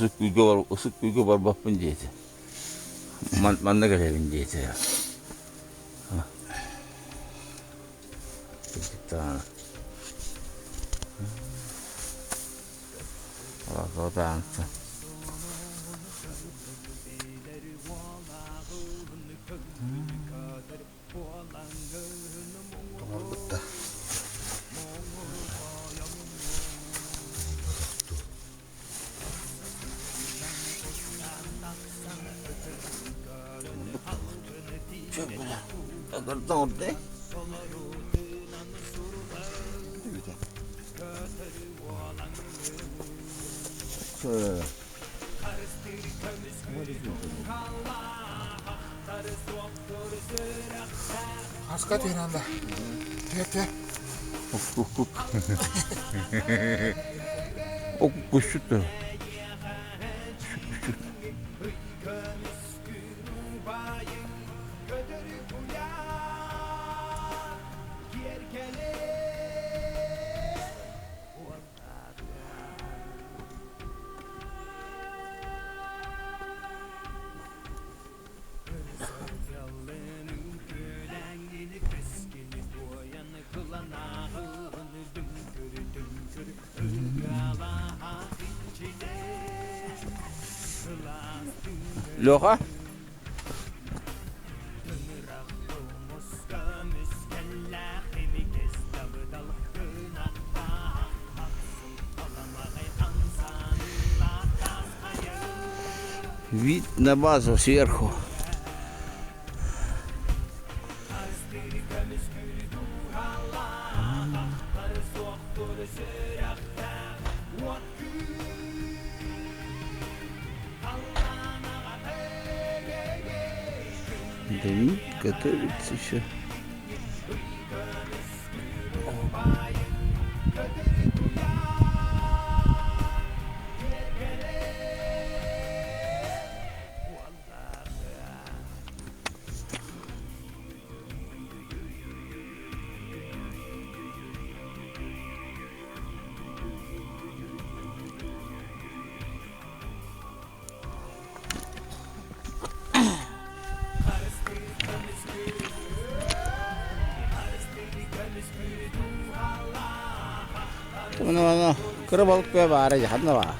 Ысык күүгэ бар, ысык күүгэ барбаппын диэтэ. Манна кэлэбин диэтэ. Тоҥорбут да Хаска түһэрэн да. Түһэ түһэ. Оккусчут. Леха? Вид на базу сверху. Давид готовится еще. Ону кыра балык бөҕө баара дьэ ханна баар?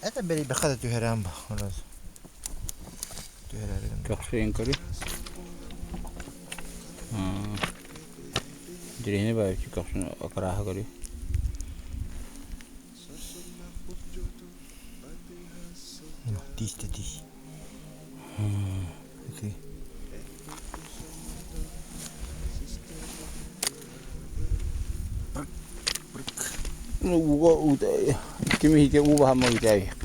Это бэрийбэххэ да түһэрэн түһэрэрин. Көхсүйэн көрүй. Дьириһини баайчы көхсүн окрааһа көрүй. Тиис да тиис. Ити. Ууга ким иһитэ уу баһамма үтээйик.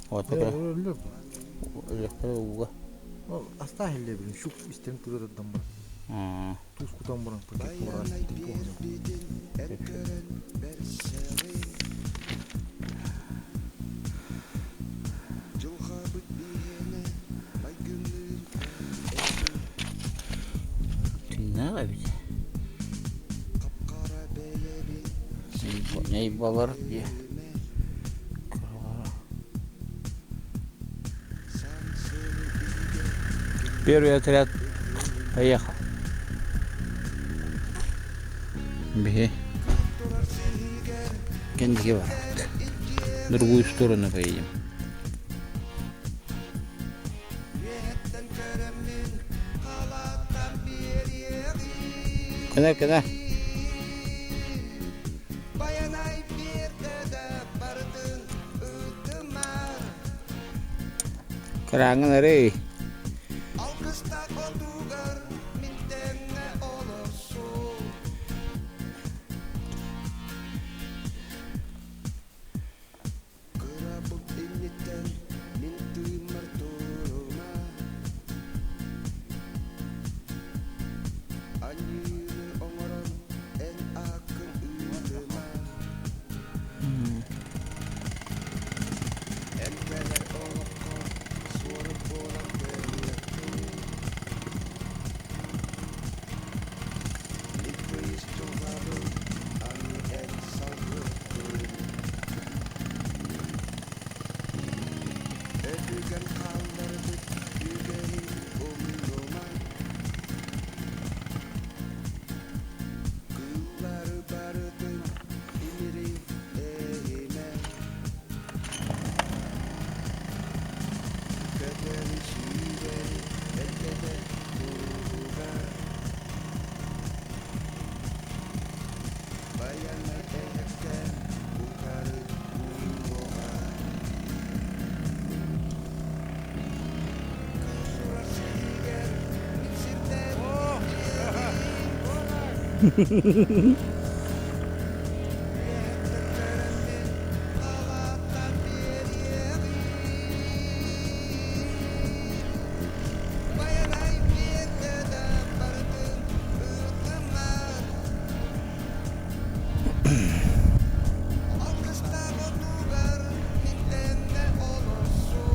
Отара. Ууга. Астаах иллэбин шук истэн турардан бар. Туус кутан баран пакет Тыыннаах эбит. Нейбалар дии. Первый отряд поехал. Биһи кэнники барабыт. Другую сторону поедем. Кына кына. Кырааҥҥын эрэй.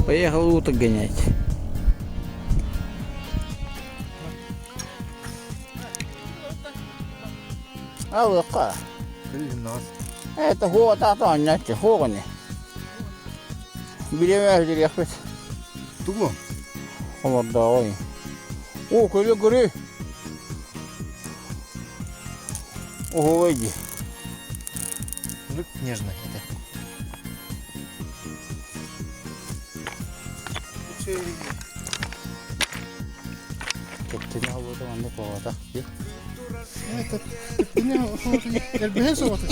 Поехал уток гонять. Алыка. Это хуота таанняччы хуоҕуни. Бириэмэ өһдүрүөхпүт. Тугу? Олордооҕуй. Оо, көлө көрүй. Оһуобай дии. Ну, нежно это. Кэптини холуота маннык буолбатах дии. Это элбэһэ соҕото.